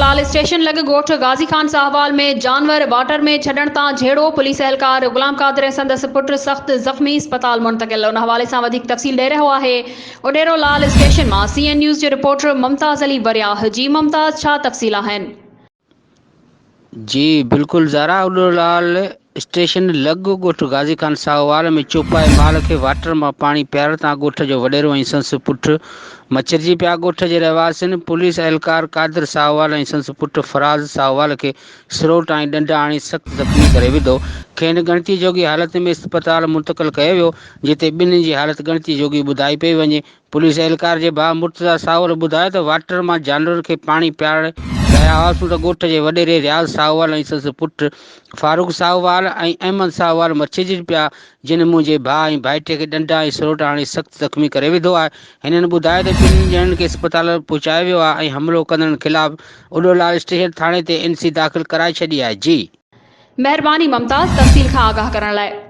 لال station لڳ ڳوٺ غازي خان ساهوال ۾ جانور واٽر ۾ ڇڏڻ تان جهيڙو، پوليس اهلڪار غلام قادر ۽ سندس پٽ سخت زخمي، اسپتال منتقل. ان حوالي سان وڌيڪ تفصيل ڏئي رهيو آهي اڏيرو لال اسٽيشن مان سي اين نيوز جو رپورٽر ممتاز علي ورياهه. جي ممتاز ڇا تفصيل آهن؟ جي بلڪل زارا اڏيرو لال اسٽيشن لڳ ڳوٺ غازي خان ساهوال ۾ چوپائي مال کي واٽر مان پاڻي پيارڻ تان ڳوٺ جو وڏيرو ۽ سندس پٽ مڇرجي پيا، ڳوٺ جي رهواسين پوليس اهلڪار قادر ساهوال ۽ سندس پٽ فراز ساهوال کي سروٽ ۽ ڏنڊا هڻي سخت زخمي ڪري وڌو، کين ڳڻتي جوڳي حالت ۾ اسپتال منتقل ڪيو ويو، جتي ٻنهي جي حالت ڳڻتي جوڳي ٻڌائي پئي وڃي، پوليس اهلڪار جي ڀاء مرتضيٰ ساهول ٻڌايو ته واٽر مان جانورن کي پاڻي پيارڻ رهيا هئاسون ته ڳوٺ جي وڏيري رياض ساهوال ۽ سندس پٽ فاروق ساهوال ۽ احمد ساهوال مڇرجي پيا جن منهنجي ڀاء ۽ ڀائٽي کي ڏنڊا ۽ سروٽا هڻي سخت زخمي ڪري وڌو آهي. هنن ٻڌايو ته ٻنهي ڄڻن کي اسپتال پهچايو ويو آهي ۽ حملو ڪندڙن خلاف اڏولال اسٽيشن ٿاڻي تي اين سي داخل ڪرائي ڇڏي آهي. جي. مهرباني ممتاز تفصيل کان آگاهه ڪرڻ لاء.